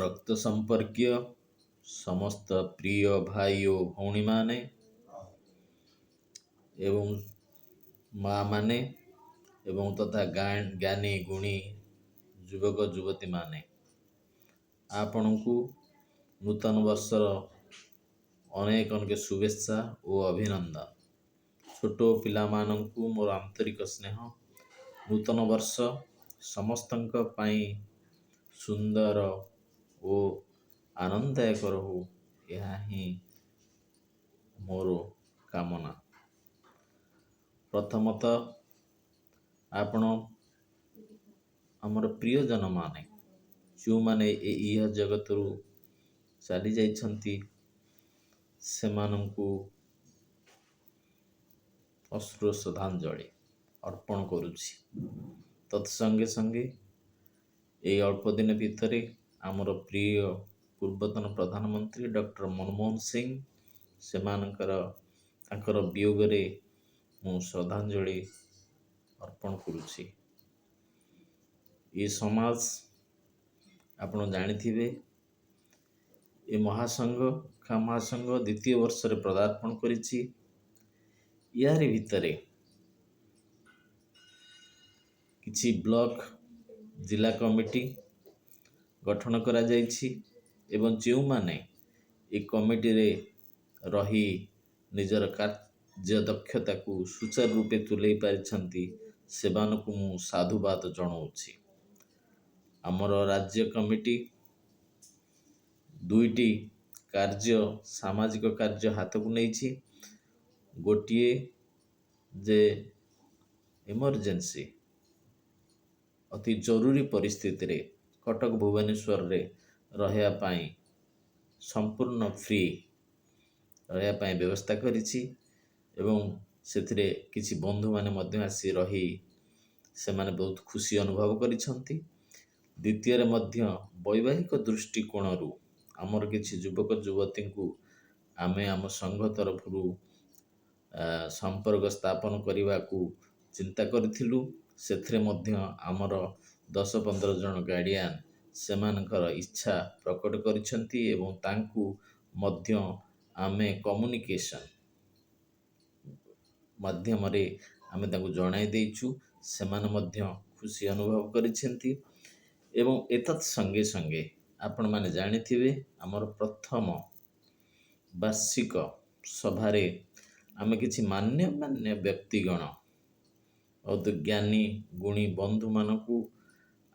ରକ୍ତ ସମ୍ପର୍କୀୟ ସମସ୍ତ ପ୍ରିୟ ଭାଇ ଓ ଭଉଣୀମାନେ ଏବଂ ମା ମାନେ ଏବଂ ତଥା ଜ୍ଞାନୀ ଗୁଣୀ ଯୁବକ ଯୁବତୀମାନେ, ଆପଣଙ୍କୁ ନୂତନ ବର୍ଷର ଅନେକ ଅନେକ ଶୁଭେଚ୍ଛା ଓ ଅଭିନନ୍ଦନ। ଛୋଟ ପିଲାମାନଙ୍କୁ ମୋର ଆନ୍ତରିକ ସ୍ନେହ। ନୂତନ ବର୍ଷ ସମସ୍ତଙ୍କ ପାଇଁ ସୁନ୍ଦର ଓ ଆନନ୍ଦଦାୟକ ରହୁ, ଏହା ହିଁ ମୋର କାମନା। ପ୍ରଥମତଃ ଆପଣ ଆମର ପ୍ରିୟଜନମାନେ ଯେଉଁମାନେ ଏ ଇହ ଜଗତରୁ ଚାଲି ଯାଇଛନ୍ତି, ସେମାନଙ୍କୁ ଅଶ୍ରୁ ଶ୍ରଦ୍ଧାଞ୍ଜଳି ଅର୍ପଣ କରୁଛି। ତତ୍ସଙ୍ଗେ ସଙ୍ଗେ ଏଇ ଅଳ୍ପ ଦିନ ଭିତରେ ଆମର ପ୍ରିୟ ପୂର୍ବତନ ପ୍ରଧାନମନ୍ତ୍ରୀ ଡକ୍ଟର ମନମୋହନ ସିଂ, ସେମାନଙ୍କର ତାଙ୍କର ବିୟୋଗରେ ମୁଁ ଶ୍ରଦ୍ଧାଞ୍ଜଳି ଅର୍ପଣ କରୁଛି। ଏ ସମାଜ, ଆପଣ ଜାଣିଥିବେ, ଏ ମହାସଂଘ, ମହାସଂଘ ଦ୍ୱିତୀୟ ବର୍ଷରେ ପଦାର୍ପଣ କରିଛି। ୟାରି ଭିତରେ କିଛି ବ୍ଲକ, ଜିଲ୍ଲା କମିଟି ଗଠନ କରାଯାଇଛି ଏବଂ ଯେଉଁମାନେ ଏ କମିଟିରେ ରହି ନିଜର କାର୍ଯ୍ୟ ଦକ୍ଷତାକୁ ସୁଚାରୁ ରୂପେ ତୁଲେଇ ପାରିଛନ୍ତି, ସେମାନଙ୍କୁ ମୁଁ ସାଧୁବାଦ ଜଣାଉଛି। ଆମର ରାଜ୍ୟ କମିଟି ଦୁଇଟି କାର୍ଯ୍ୟ, ସାମାଜିକ କାର୍ଯ୍ୟ ହାତକୁ ନେଇଛି। ଗୋଟିଏ ଯେ ଏମର୍ଜେନ୍ସି, ଅତି ଜରୁରୀ ପରିସ୍ଥିତିରେ କଟକ ଭୁବନେଶ୍ୱରରେ ରହିବା ପାଇଁ, ସମ୍ପୂର୍ଣ୍ଣ ଫ୍ରି ରହିବା ପାଇଁ ବ୍ୟବସ୍ଥା କରିଛି ଏବଂ ସେଥିରେ କିଛି ବନ୍ଧୁମାନେ ମଧ୍ୟ ଆସି ରହି ସେମାନେ ବହୁତ ଖୁସି ଅନୁଭବ କରିଛନ୍ତି। ଦ୍ୱିତୀୟରେ ମଧ୍ୟ ବୈବାହିକ ଦୃଷ୍ଟିକୋଣରୁ ଆମର କିଛି ଯୁବକ ଯୁବତୀଙ୍କୁ ଆମେ ଆମ ସଂଘ ତରଫରୁ ସମ୍ପର୍କ ସ୍ଥାପନ କରିବାକୁ ଚିନ୍ତା କରିଥିଲୁ। ସେଥିରେ ମଧ୍ୟ ଆମର 10-15 ଜଣ ଗାର୍ଡ଼ିଆନ୍ ସେମାନଙ୍କର ଇଚ୍ଛା ପ୍ରକଟ କରିଛନ୍ତି ଏବଂ ତାଙ୍କୁ ମଧ୍ୟ ଆମେ କମ୍ୟୁନିକେସନ୍ ମାଧ୍ୟମରେ ଆମେ ତାଙ୍କୁ ଜଣାଇ ଦେଇଛୁ। ସେମାନେ ମଧ୍ୟ ଖୁସି ଅନୁଭବ କରିଛନ୍ତି। ଏବଂ ଏତତ୍ ସଙ୍ଗେ ସଙ୍ଗେ ଆପଣମାନେ ଜାଣିଥିବେ, ଆମର ପ୍ରଥମ ବାର୍ଷିକ ସଭାରେ ଆମେ କିଛି ମାନ୍ୟ ମାନ୍ୟ ବ୍ୟକ୍ତିଗଣ, ବହୁତ ଜ୍ଞାନୀ ଗୁଣୀ ବନ୍ଧୁମାନଙ୍କୁ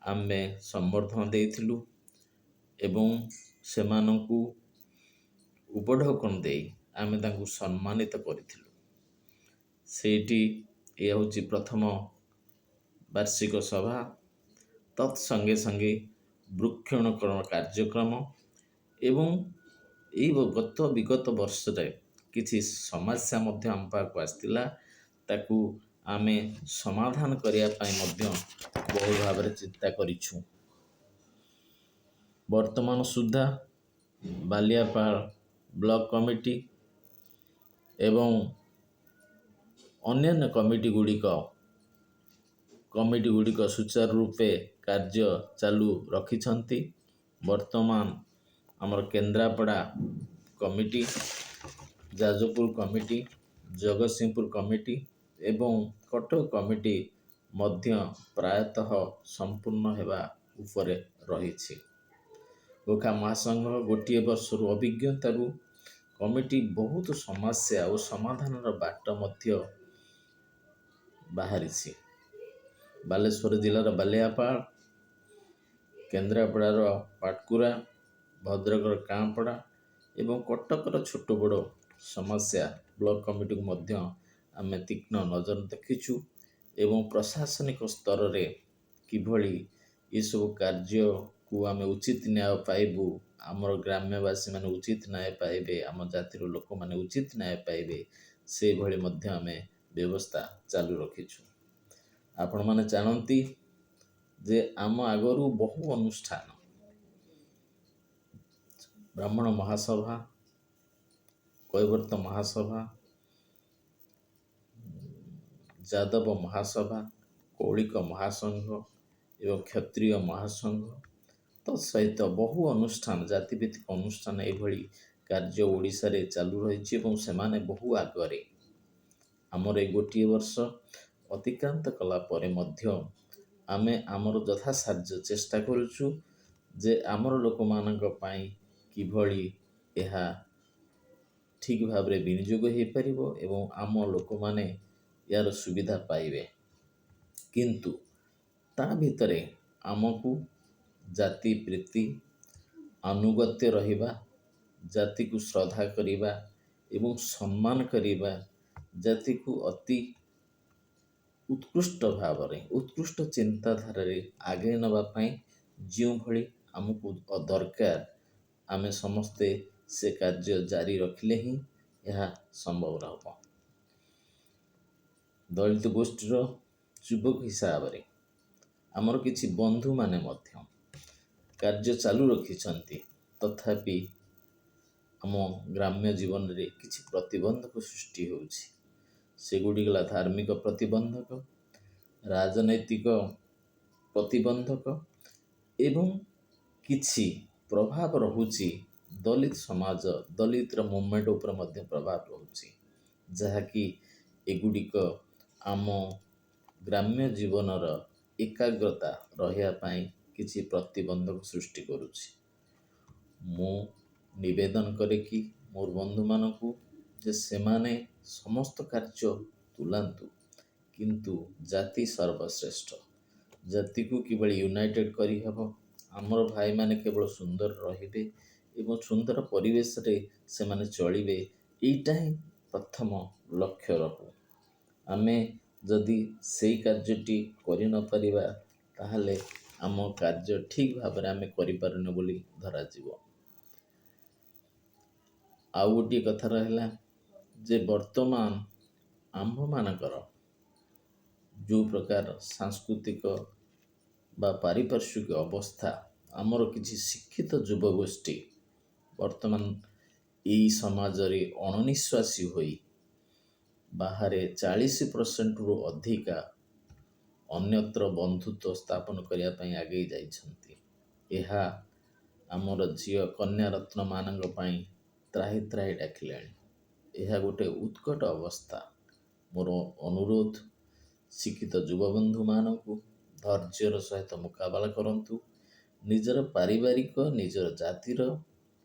ଆମେ ସମ୍ବର୍ଦ୍ଧନା ଦେଇଥିଲୁ ଏବଂ ସେମାନଙ୍କୁ ଉପଢୌକନ ଦେଇ ଆମେ ତାଙ୍କୁ ସମ୍ମାନିତ କରିଥିଲୁ। ସେଇଟି ଏ ହେଉଛି ପ୍ରଥମ ବାର୍ଷିକ ସଭା। ତତ୍ ସଙ୍ଗେ ସଙ୍ଗେ ବୃକ୍ଷରୋପଣ କାର୍ଯ୍ୟକ୍ରମ ଏବଂ ଏଇ ଗତ ବିଗତ ବର୍ଷରେ କିଛି ସମସ୍ୟା ମଧ୍ୟ ଆମ ପାଖକୁ ଆସିଥିଲା, ତାକୁ ଆମେ ସମାଧାନ କରିବା ପାଇଁ ମଧ୍ୟ ବହୁ ଭାବରେ ଚିନ୍ତା କରିଛୁ। ବର୍ତ୍ତମାନ ସୁଦ୍ଧା ବାଲିଆପାଳ ବ୍ଲକ କମିଟି ଏବଂ ଅନ୍ୟାନ୍ୟ କମିଟି ଗୁଡ଼ିକ ସୁଚାରୁ ରୂପେ କାର୍ଯ୍ୟ ଚାଲୁ ରଖିଛନ୍ତି। ବର୍ତ୍ତମାନ ଆମର Kendrapara committee, Jajpur committee, Jagatsinghpur committee ଏବଂ କଟକ କମିଟି ମଧ୍ୟ ପ୍ରାୟତଃ ସମ୍ପୂର୍ଣ୍ଣ ହେବା ଉପରେ ରହିଛି। ଗୋଖା ମହାସଂଘ ଗୋଟିଏ ବର୍ଷରୁ ଅଭିଜ୍ଞତାରୁ କମିଟି ବହୁତ ସମସ୍ୟା ଓ ସମାଧାନର ବାଟ ମଧ୍ୟ ବାହାରିଛି। ବାଲେଶ୍ୱର ଜିଲ୍ଲାର ବାଲିଆପାଳ, କେନ୍ଦ୍ରାପଡ଼ାର ପାଟକୁରା, ଭଦ୍ରକର କାଁପଡ଼ା ଏବଂ କଟକର ଛୋଟ ବଡ଼ ସମସ୍ୟା ବ୍ଲକ କମିଟିକୁ ମଧ୍ୟ ଆମେ ତୀକ୍ଷ୍ଣ ନଜର ଦେଖିଛୁ ଏବଂ ପ୍ରଶାସନିକ ସ୍ତରରେ କିଭଳି ଏସବୁ କାର୍ଯ୍ୟକୁ ଆମେ ଉଚିତ ନ୍ୟାୟ ପାଇବୁ, ଆମର ଗ୍ରାମ୍ୟବାସୀମାନେ ଉଚିତ ନ୍ୟାୟ ପାଇବେ, ଆମ ଜାତିର ଲୋକମାନେ ଉଚିତ ନ୍ୟାୟ ପାଇବେ, ସେଇଭଳି ମଧ୍ୟ ଆମେ ବ୍ୟବସ୍ଥା ଚାଲୁ ରଖିଛୁ। ଆପଣମାନେ ଜାଣନ୍ତି ଯେ ଆମ ଆଗରୁ ବହୁ ଅନୁଷ୍ଠାନ, ବ୍ରାହ୍ମଣ ମହାସଭା, କୈବର୍ତ୍ତ ମହାସଭା, ଯାଦବ ମହାସଭା, କୌଳିକ ମହାସଂଘ ଏବଂ କ୍ଷତ୍ରିୟ ମହାସଂଘ ତତ୍ ସହିତ ବହୁ ଅନୁଷ୍ଠାନ, ଜାତିଭିତ୍ତିକ ଅନୁଷ୍ଠାନ ଏଭଳି କାର୍ଯ୍ୟ ଓଡ଼ିଶାରେ ଚାଲୁ ରହିଛି ଏବଂ ସେମାନେ ବହୁ ଆଗରେ। ଆମର ଏଇ ଗୋଟିଏ ବର୍ଷ ଅତିକ୍ରାନ୍ତ କଲା ପରେ ମଧ୍ୟ ଆମେ ଆମର ଯଥାସାଧ୍ୟ ଚେଷ୍ଟା କରୁଛୁ ଯେ ଆମର ଲୋକମାନଙ୍କ ପାଇଁ କିଭଳି ଏହା ଠିକ୍ ଭାବରେ ବିନିଯୋଗ ହେଇପାରିବ ଏବଂ ଆମ ଲୋକମାନେ ଏହାର ସୁବିଧା ପାଇବେ। କିନ୍ତୁ ତା ଭିତରେ ଆମକୁ ଜାତି ପ୍ରୀତି, ଆନୁଗତ୍ୟ ରହିବା, ଜାତିକୁ ଶ୍ରଦ୍ଧା କରିବା ଏବଂ ସମ୍ମାନ କରିବା, ଜାତିକୁ ଅତି ଉତ୍କୃଷ୍ଟ ଭାବରେ, ଉତ୍କୃଷ୍ଟ ଚିନ୍ତାଧାରାରେ ଆଗେଇ ନେବା ପାଇଁ ଯେଉଁଭଳି ଆମକୁ ଦରକାର, ଆମେ ସମସ୍ତେ ସେ କାର୍ଯ୍ୟ ଜାରି ରଖିଲେ ହିଁ ଏହା ସମ୍ଭବ ହେବ। ଦଳିତ ଗୋଷ୍ଠୀର ଯୁବକ ହିସାବରେ ଆମର କିଛି ବନ୍ଧୁମାନେ ମଧ୍ୟ କାର୍ଯ୍ୟ ଚାଲୁ ରଖିଛନ୍ତି। ତଥାପି ଆମ ଗ୍ରାମ୍ୟ ଜୀବନରେ କିଛି ପ୍ରତିବନ୍ଧକ ସୃଷ୍ଟି ହେଉଛି। ସେଗୁଡ଼ିକ ହେଲା ଧାର୍ମିକ ପ୍ରତିବନ୍ଧକ, ରାଜନୈତିକ ପ୍ରତିବନ୍ଧକ ଏବଂ କିଛି ପ୍ରଭାବ ରହୁଛି ଦଳିତ ସମାଜ, ଦଳିତର ମୁଭମେଣ୍ଟ ଉପରେ ମଧ୍ୟ ପ୍ରଭାବ ରହୁଛି, ଯାହାକି ଏଗୁଡ଼ିକ ଆମ ଗ୍ରାମ୍ୟ ଜୀବନର ଏକାଗ୍ରତା ରହିବା ପାଇଁ କିଛି ପ୍ରତିବନ୍ଧକ ସୃଷ୍ଟି କରୁଛି। ମୁଁ ନିବେଦନ କରେ କି ମୋର ବନ୍ଧୁମାନଙ୍କୁ ଯେ ସେମାନେ ସମସ୍ତ କାର୍ଯ୍ୟ ତୁଲାନ୍ତୁ, କିନ୍ତୁ ଜାତି ସର୍ବଶ୍ରେଷ୍ଠ। ଜାତିକୁ କିଭଳି ୟୁନାଇଟେଡ଼ କରିହେବ, ଆମର ଭାଇମାନେ କେବଳ ସୁନ୍ଦର ରହିବେ ଏବଂ ସୁନ୍ଦର ପରିବେଶରେ ସେମାନେ ଚଳିବେ, ଏଇଟା ହିଁ ପ୍ରଥମ ଲକ୍ଷ୍ୟ ରହୁ। ଆମେ ଯଦି ସେଇ କାର୍ଯ୍ୟଟି କରିନପାରିବା, ତାହେଲେ ଆମ କାର୍ଯ୍ୟ ଠିକ୍ ଭାବରେ ଆମେ କରିପାରୁନୁ ବୋଲି ଧରାଯିବ। ଆଉ ଗୋଟିଏ କଥା ରହିଲା ଯେ ବର୍ତ୍ତମାନ ଆମ୍ଭମାନଙ୍କର ଯେଉଁ ପ୍ରକାର ସାଂସ୍କୃତିକ ବା ପାରିପାର୍ଶ୍ୱିକ ଅବସ୍ଥା, ଆମର କିଛି ଶିକ୍ଷିତ ଯୁବଗୋଷ୍ଠୀ ବର୍ତ୍ତମାନ ଏଇ ସମାଜରେ ଅଣନିଶ୍ୱାସୀ ହୋଇ ବାହାରେ 40%ରୁ ଅଧିକା ଅନ୍ୟତ୍ର ବନ୍ଧୁତ୍ୱ ସ୍ଥାପନ କରିବା ପାଇଁ ଆଗେଇ ଯାଇଛନ୍ତି। ଏହା ଆମର ଝିଅ କନ୍ୟାରତ୍ନମାନଙ୍କ ପାଇଁ ତ୍ରାହି ତ୍ରାହି ଡାକିଲାଣି। ଏହା ଗୋଟେ ଉତ୍କଟ ଅବସ୍ଥା। ମୋର ଅନୁରୋଧ ଶିକ୍ଷିତ ଯୁବବନ୍ଧୁମାନଙ୍କୁ, ଧୈର୍ଯ୍ୟର ସହିତ ମୁକାବିଲା କରନ୍ତୁ। ନିଜର ପାରିବାରିକ, ନିଜର ଜାତିର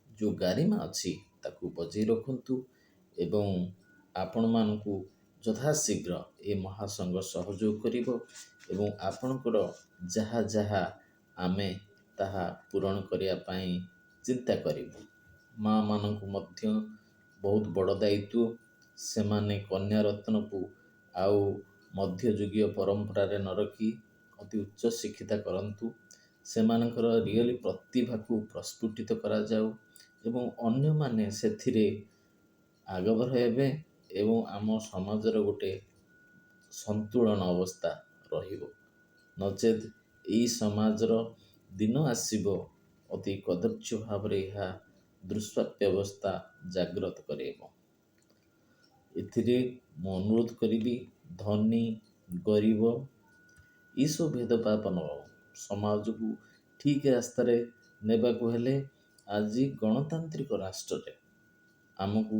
ଯେଉଁ ଗାରିମା ଅଛି, ତାକୁ ବଜେଇ ରଖନ୍ତୁ ଏବଂ ଆପଣମାନଙ୍କୁ ଯଥାଶୀଘ୍ର ଏ ମହାସଂଘ ସହଯୋଗ କରିବ ଏବଂ ଆପଣଙ୍କର ଯାହା ଯାହା ଆମେ ତାହା ପୂରଣ କରିବା ପାଇଁ ଚିନ୍ତା କରିବୁ। ମାଆମାନଙ୍କୁ ମଧ୍ୟ ବହୁତ ବଡ଼ ଦାୟିତ୍ୱ। ସେମାନେ କନ୍ୟାରତ୍ନକୁ ଆଉ ମଧ୍ୟଯୁଗୀୟ ପରମ୍ପରାରେ ନ ରଖି ଅତି ଉଚ୍ଚ ଶିକ୍ଷିତା କରନ୍ତୁ। ସେମାନଙ୍କର ରିଅଲି ପ୍ରତିଭାକୁ ପ୍ରସ୍ଫୁଟିତ କରାଯାଉ ଏବଂ ଅନ୍ୟମାନେ ସେଥିରେ ଆଗଭର ହେବେ ଏବଂ ଆମ ସମାଜର ଗୋଟେ ସନ୍ତୁଳନ ଅବସ୍ଥା ରହିବ। ନଚେତ୍ ଏଇ ସମାଜର ଦିନ ଆସିବ, ଅତି କଦର୍ଯ୍ୟ ଭାବରେ ଏହା ଦୁଷ୍ପ୍ରାପ୍ୟ ଅବସ୍ଥା ଜାଗ୍ରତ କରାଇବ। ଏଥିରେ ମୁଁ ଅନୁରୋଧ କରିବି, ଧନୀ ଗରିବ ଏସବୁ ଭେଦଭାବ ନ ହଉ। ସମାଜକୁ ଠିକ୍ ରାସ୍ତାରେ ନେବାକୁ ହେଲେ ଆଜି ଗଣତାନ୍ତ୍ରିକ ରାଷ୍ଟ୍ରରେ ଆମକୁ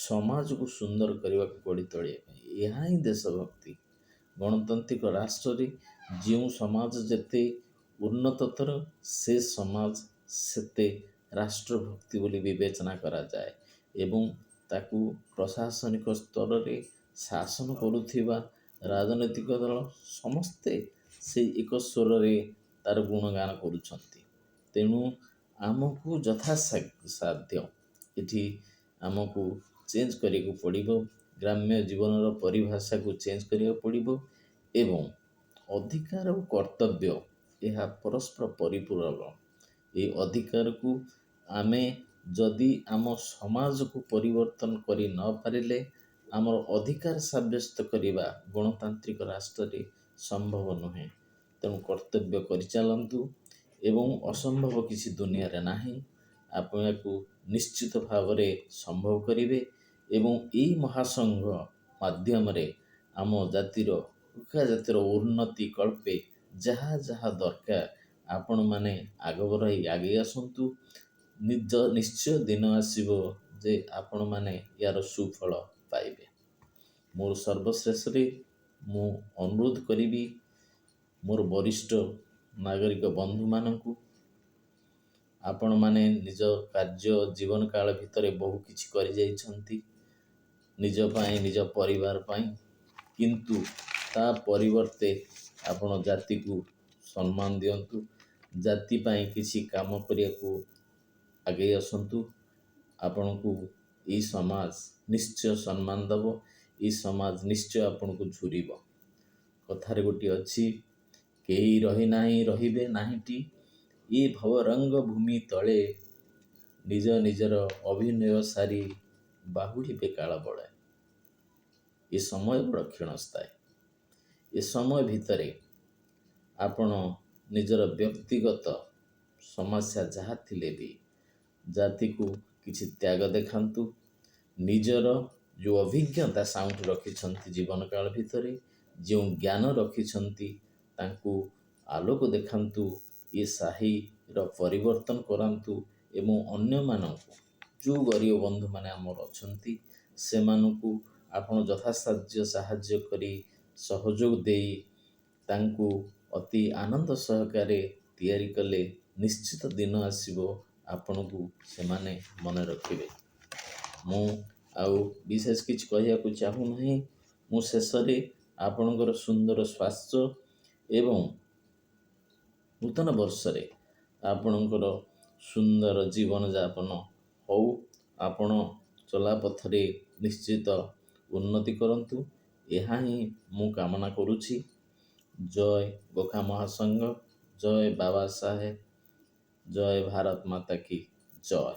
ସମାଜକୁ ସୁନ୍ଦର କରିବାକୁ ଗଢ଼ି ତୋଳିବା ପାଇଁ ଏହା ହିଁ ଦେଶଭକ୍ତି। ଗଣତାନ୍ତ୍ରିକ ରାଷ୍ଟ୍ରରେ ଯେଉଁ ସମାଜ ଯେତେ ଉନ୍ନତତର, ସେ ସମାଜ ସେତେ ରାଷ୍ଟ୍ରଭକ୍ତି ବୋଲି ବିବେଚନା କରାଯାଏ ଏବଂ ତାକୁ ପ୍ରଶାସନିକ ସ୍ତରରେ ଶାସନ କରୁଥିବା ରାଜନୈତିକ ଦଳ ସମସ୍ତେ ସେଇ ଏକ ସ୍ୱରରେ ତାର ଗୁଣଗାନ କରୁଛନ୍ତି। ତେଣୁ ଆମକୁ ଯଥାସାଧ୍ୟ ଏଠି ଆମକୁ ଚେଞ୍ଜ କରିବାକୁ ପଡ଼ିବ। ଗ୍ରାମ୍ୟ ଜୀବନର ପରିଭାଷାକୁ ଚେଞ୍ଜ କରିବାକୁ ପଡ଼ିବ ଏବଂ ଅଧିକାର ଓ କର୍ତ୍ତବ୍ୟ ଏହା ପରସ୍ପର ପରିପୂରକ। ଏଇ ଅଧିକାରକୁ ଆମେ ଯଦି ଆମ ସମାଜକୁ ପରିବର୍ତ୍ତନ କରି ନ ପାରିଲେ, ଆମର ଅଧିକାର ସାବ୍ୟସ୍ତ କରିବା ଗଣତାନ୍ତ୍ରିକ ରାଷ୍ଟ୍ରରେ ସମ୍ଭବ ନୁହେଁ। ତେଣୁ କର୍ତ୍ତବ୍ୟ କରିଚାଲନ୍ତୁ ଏବଂ ଅସମ୍ଭବ କିଛି ଦୁନିଆରେ ନାହିଁ। ଆପଣ ଏହାକୁ ନିଶ୍ଚିତ ଭାବରେ ସମ୍ଭବ କରିବେ ଏବଂ ଏଇ ମହାସଂଘ ମାଧ୍ୟମରେ ଆମ ଜାତିର, ଉଖା ଜାତିର ଉନ୍ନତି କଳ୍ପେ ଯାହା ଯାହା ଦରକାର, ଆପଣମାନେ ଆଗଭର ହେଇ ଆଗେଇ ଆସନ୍ତୁ। ନିଜ ନିଶ୍ଚୟ ଦିନ ଆସିବ ଯେ ଆପଣମାନେ ୟାର ସୁଫଳ ପାଇବେ। ମୋର ସର୍ବଶେଷରେ ମୁଁ ଅନୁରୋଧ କରିବି ମୋର ବରିଷ୍ଠ ନାଗରିକ ବନ୍ଧୁମାନଙ୍କୁ, ଆପଣମାନେ ନିଜ କାର୍ଯ୍ୟ ଜୀବନ କାଳ ଭିତରେ ବହୁ କିଛି କରିଯାଇଛନ୍ତି ନିଜ ପାଇଁ, ନିଜ ପରିବାର ପାଇଁ, କିନ୍ତୁ ତା ପରିବର୍ତ୍ତେ ଆପଣ ଜାତିକୁ ସମ୍ମାନ ଦିଅନ୍ତୁ। ଜାତି ପାଇଁ କିଛି କାମ କରିବାକୁ ଆଗେଇ ଆସନ୍ତୁ। ଆପଣଙ୍କୁ ଏଇ ସମାଜ ନିଶ୍ଚୟ ସମ୍ମାନ ଦେବ, ଏଇ ସମାଜ ନିଶ୍ଚୟ ଆପଣଙ୍କୁ ଝୁରିବ। କଥାରେ ଗୋଟିଏ ଅଛି, କେହି ରହିନାହିଁ ରହିବେ ନାହିଁଟି ଏ ଭବରଙ୍ଗ ଭୂମି ତଳେ, ନିଜ ନିଜର ଅଭିନୟ ସାରି ବାହୁଡ଼ିବେ କାଳ ବଳେ। ଏ ସମୟ ବଡ଼ କ୍ଷଣସ୍ଥାୟୀ। ଏ ସମୟ ଭିତରେ ଆପଣ ନିଜର ବ୍ୟକ୍ତିଗତ ସମସ୍ୟା ଯାହା ଥିଲେ ବି ଜାତିକୁ କିଛି ତ୍ୟାଗ ଦେଖାନ୍ତୁ। ନିଜର ଯେଉଁ ଅଭିଜ୍ଞତା ସାଉଁଟି ରଖିଛନ୍ତି ଜୀବନ କାଳ ଭିତରେ, ଯେଉଁ ଜ୍ଞାନ ରଖିଛନ୍ତି, ତାଙ୍କୁ ଆଲୋକ ଦେଖାନ୍ତୁ, ଏ ସାହିର ପରିବର୍ତ୍ତନ କରାନ୍ତୁ ଏବଂ ଅନ୍ୟମାନଙ୍କୁ, ଯେଉଁ ଗରିବ ବନ୍ଧୁମାନେ ଆମର ଅଛନ୍ତି, ସେମାନଙ୍କୁ ଆପଣ ଯଥାସାଧ୍ୟ ସାହାଯ୍ୟ କରି ସହଯୋଗ ଦେଇ ତାଙ୍କୁ ଅତି ଆନନ୍ଦ ସହକାରେ ତିଆରି କଲେ ନିଶ୍ଚିତ ଦିନ ଆସିବ ଆପଣଙ୍କୁ ସେମାନେ ମନେ ରଖିବେ। ମୁଁ ଆଉ ବିଶେଷ କିଛି କହିବାକୁ ଚାହୁଁନାହିଁ। ମୁଁ ଶେଷରେ ଆପଣଙ୍କର ସୁନ୍ଦର ସ୍ୱାସ୍ଥ୍ୟ ଏବଂ ନୂତନ ବର୍ଷରେ ଆପଣଙ୍କର ସୁନ୍ଦର ଜୀବନଯାପନ ହଉ, ଆପଣ ଚଲାପଥରେ ନିଶ୍ଚିତ ଉନ୍ନତି କରନ୍ତୁ, ଏହା ହିଁ ମୁଁ କାମନା କରୁଛି। ଜୟ ଗୋଖା ମହାସଂଘ, ଜୟ ବାବା ସାହେବ, ଜୟ ଭାରତ ମାତା କି ଜୟ।